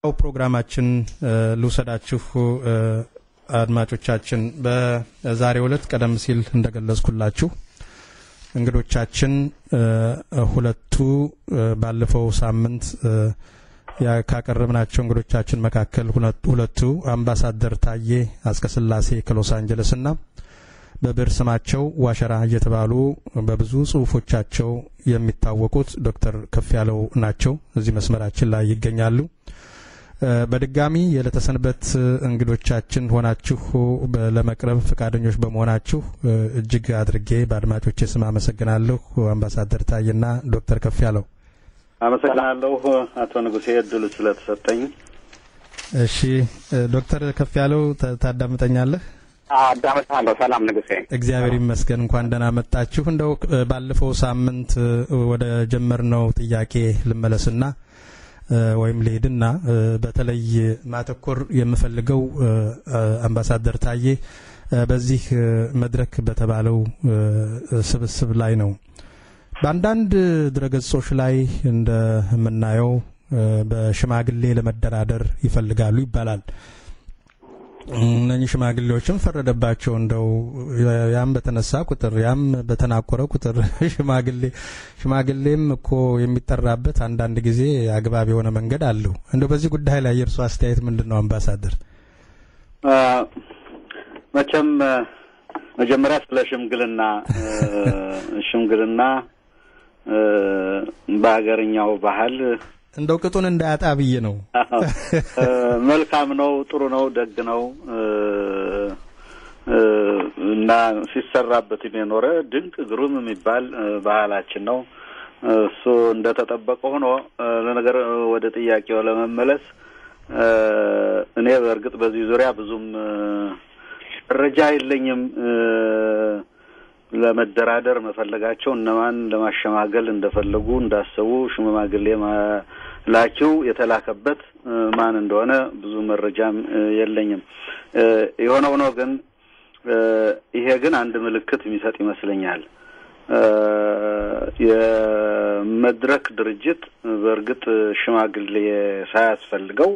ፕሮግራማችን ልውሰዳችሁ አድማጮቻችን። በዛሬው ዕለት ቀደም ሲል እንደገለጽኩላችሁ እንግዶቻችን ሁለቱ ባለፈው ሳምንት ካቀረብናቸው እንግዶቻችን መካከል ሁለቱ አምባሳደር ታዬ አጽቀሥላሴ ከሎስ አንጀለስ እና በብዕር ስማቸው ዋሸራ እየተባሉ በብዙ ጽሁፎቻቸው የሚታወቁት ዶክተር ከፍያለው ናቸው። እዚህ መስመራችን ላይ ይገኛሉ። በድጋሚ የዕለተ ሰንበት እንግዶቻችን ሆናችሁ ለመቅረብ ፈቃደኞች በመሆናችሁ እጅግ አድርጌ በአድማጮቼ ስም አመሰግናለሁ። አምባሳደር ታዬና ዶክተር ከፍያለው። አመሰግናለሁ አቶ ንጉሴ እድሉ ስለተሰጠኝ። እሺ ዶክተር ከፍያለው ታዳምጠኛለህ? አዳምጣለሁ። ሰላም ንጉሴ። እግዚአብሔር ይመስገን። እንኳን ደህና መጣችሁ። እንደው ባለፈው ሳምንት ወደ ጀመርነው ጥያቄ ልመለስና ወይም ልሄድና በተለይ ማተኮር የምፈልገው አምባሳደር ታዬ በዚህ መድረክ በተባለው ስብስብ ላይ ነው። በአንዳንድ ድረገጾች ላይ እንደምናየው በሽማግሌ ለመደራደር ይፈልጋሉ ይባላል። እነኚህ ሽማግሌዎችም ፈረደባቸው። እንደው ያም በተነሳ ቁጥር ያም በተናቆረ ቁጥር ሽማግሌ ሽማግሌም እኮ የሚጠራበት አንዳንድ ጊዜ አግባብ የሆነ መንገድ አለው። እንደው በዚህ ጉዳይ ላይ የእርሱ አስተያየት ምንድን ነው አምባሳደር? መቼም መጀመሪያ ስለ ሽምግልና ሽምግልና በሀገርኛው ባህል እንደው ቅጡን እንዳያጣ ብዬ ነው። መልካም ነው፣ ጥሩ ነው፣ ደግ ነው እና ሲሰራበት የኖረ ድንቅ ግሩም የሚባል ባህላችን ነው። እሱ እንደተጠበቀ ሆኖ ለነገር ወደ ጥያቄው ለመመለስ እኔ በእርግጥ በዚህ ዙሪያ ብዙም መረጃ የለኝም። ለመደራደር መፈለጋቸው እነማን ለማሸማገል እንደፈለጉ እንዳሰቡ ሽማግሌ ላኪው የተላከበት ማን እንደሆነ ብዙ መረጃም የለኝም። የሆነ ሆኖ ግን ይሄ ግን አንድ ምልክት የሚሰጥ ይመስለኛል። የመድረክ ድርጅት በእርግጥ ሽማግሌ ሳያስፈልገው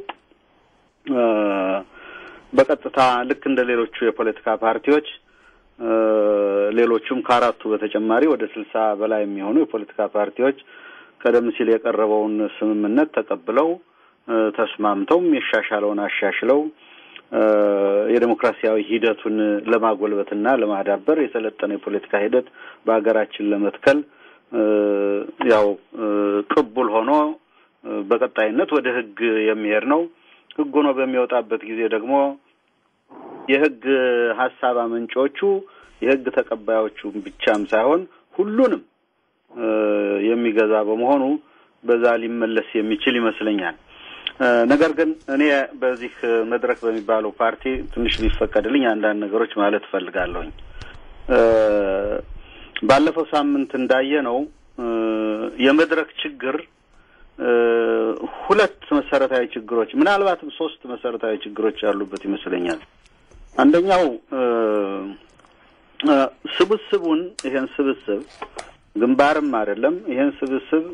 በቀጥታ ልክ እንደ ሌሎቹ የፖለቲካ ፓርቲዎች ሌሎቹም ከአራቱ በተጨማሪ ወደ 60 በላይ የሚሆኑ የፖለቲካ ፓርቲዎች ቀደም ሲል የቀረበውን ስምምነት ተቀብለው ተስማምተው የሚሻሻለውን አሻሽለው የዴሞክራሲያዊ ሂደቱን ለማጎልበትና ለማዳበር የሰለጠነ የፖለቲካ ሂደት በሀገራችን ለመትከል ያው ቅቡል ሆኖ በቀጣይነት ወደ ሕግ የሚሄድ ነው። ሕግ ሆኖ በሚወጣበት ጊዜ ደግሞ የሕግ ሀሳብ አመንጮቹ የሕግ ተቀባዮቹ ብቻም ሳይሆን ሁሉንም የሚገዛ በመሆኑ በዛ ሊመለስ የሚችል ይመስለኛል። ነገር ግን እኔ በዚህ መድረክ በሚባለው ፓርቲ ትንሽ ቢፈቀድልኝ አንዳንድ ነገሮች ማለት እፈልጋለሁኝ። ባለፈው ሳምንት እንዳየነው የመድረክ ችግር ሁለት መሰረታዊ ችግሮች ምናልባትም ሶስት መሰረታዊ ችግሮች ያሉበት ይመስለኛል። አንደኛው ስብስቡን ይሄን ስብስብ ግንባርም አይደለም ይሄን ስብስብ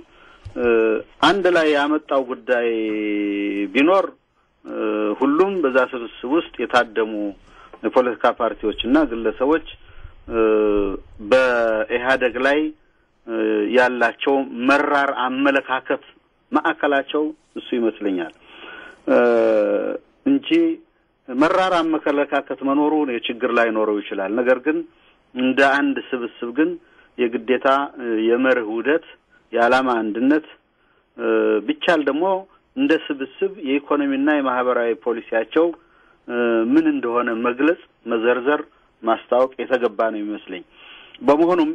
አንድ ላይ ያመጣው ጉዳይ ቢኖር ሁሉም በዛ ስብስብ ውስጥ የታደሙ የፖለቲካ ፓርቲዎችና ግለሰቦች በኢህአደግ ላይ ያላቸው መራር አመለካከት ማዕከላቸው እሱ ይመስለኛል እንጂ መራር አመለካከት መኖሩ የችግር ላይ ኖረው ይችላል። ነገር ግን እንደ አንድ ስብስብ ግን የግዴታ የመርህ ውህደት፣ የዓላማ አንድነት ቢቻል ደግሞ እንደ ስብስብ የኢኮኖሚና የማህበራዊ ፖሊሲያቸው ምን እንደሆነ መግለጽ፣ መዘርዘር፣ ማስታወቅ የተገባ ነው የሚመስለኝ። በመሆኑም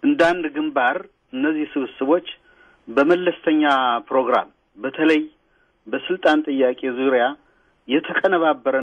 እንደ አንድ ግንባር እነዚህ ስብስቦች በመለስተኛ ፕሮግራም በተለይ በስልጣን ጥያቄ ዙሪያ የተቀነባበረ